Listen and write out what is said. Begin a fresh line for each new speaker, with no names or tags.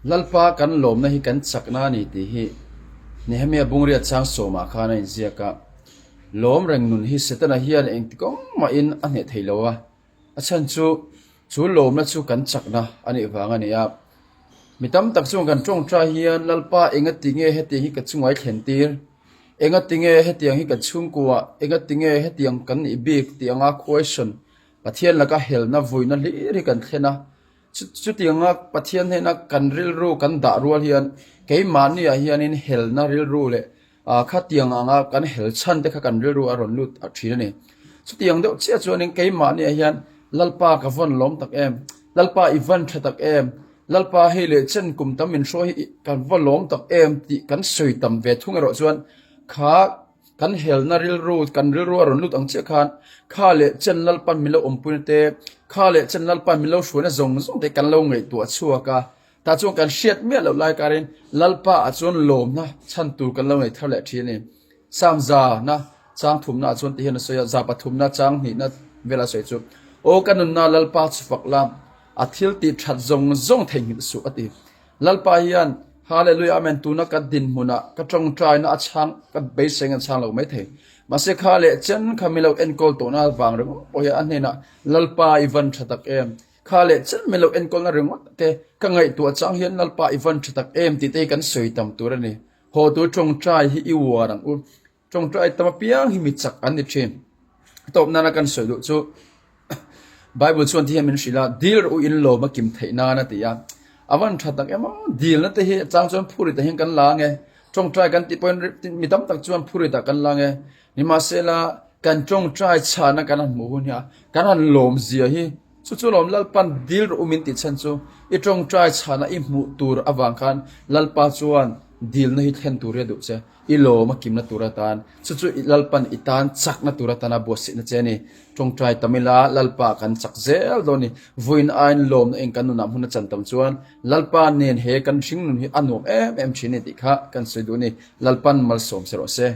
Lalpa kan lawmna hi kan chakna a ni tih hi Nehemia Bungria chang sawmah khan a inziak a. Lawm reng nun hi Setana hian engtikawng mahin a hneh thei lo a, a chhan chu chu lawmna chu kan chakna a nih vang a ni a. Mi tam tak chuan kan tawngtai hian Lalpa engati nge hetiang hi ka chungai thlen tir? Engati nge hetiang hi ka chhungkua? Engati nge hetiang kan nih bik? tih anga question Pathian laka helna vuina hlir hi kan thlen a. Chutianga Pathian hnena kan rilru kan dah rual hian keimahniah hianin helna rilru leh khatiang anga kan hel chhan te kha kan rilru a rawn lut thin a ni. Chutiang deuh chiah chuanin keimahniah hian Lalpa ka vawn lawm tak em, Lalpa i vawn tha tak em, Lalpa hei leh chen kum tam min hruai hi kan va lawm tak em tih kan sawi tam ve thung erawh chuan kha Kan helna rilru, kan rilru a rawn lut ang chiah khan kha leh chen Lalpan min lo awmpuina te, kha leh chen Lalpan min lo hruaina zawng zawng te kan lo ngaihtuah chhuak a. Tah chuan kan hriat miah loh lai karin Lalpa ah chuan lawmna chhan tur kan lo ngaih thar leh thin a ni. Psalm za na chang thumna ah chuan ti hian a sawi a, za pathumna chang hnihna vela sawi chu, Aw ka nunna Lalpa chu fak la, a thil tih that zawng zawng theihnghilh suh a ti. Lalpa hian Hallelujah Amen tuna ka dinhmunah ka tawngtaina a chhang ka beiseng a chhang lo mai thei. Mahse kha leh chen kha milo enkawl tawhna vang ringawt pawh hian a hnenah Lalpa i van tha tak em? Kha leh chen milo enkawlna ringawt te ka ngaihtuah chang hian Lalpa i van tha tak em tih te hi kan sawi tam tur a ni. Haw tu tawngtai hi i uar ang u. Tawngtai tam apiang hi mi chak an ni thin. A tawp nana kan sawi duh chu Bible chuan ti hian min hrilh a, dil rawh u in lawm a kim theih nan a ti a. A van tha tak em aw, dilna te hi chang chuan phurit ah hian kan la ange. Tawngtai kan tih pawhin mi tam tak chuan phurit ah kan la ange. Nimahsela kan tawngtai chhana kan han hmuh hun hi a, kan han lawm zia hi chu chu lawm Lalpan dil rawh u min tih chhan chu i tawngtai chhana i hmuh tur avang khan Lalpa chuan dilna hi thlen tur hi a duh che. I lawm a kimna tur atan, chu chu i Lalpan i tan chakna tur atana buatsaihna che a ni. Tawngtai tam ila, Lalpa kan chak zel dawn a ni. Vawiin aiin lawmna eng kan nunah hmun a chan tam chuan Lalpa nen he kan hringnun hi a nuam em em thin a ni tih kha kan sawi duh a ni. Lalpan malsawm se rawh se.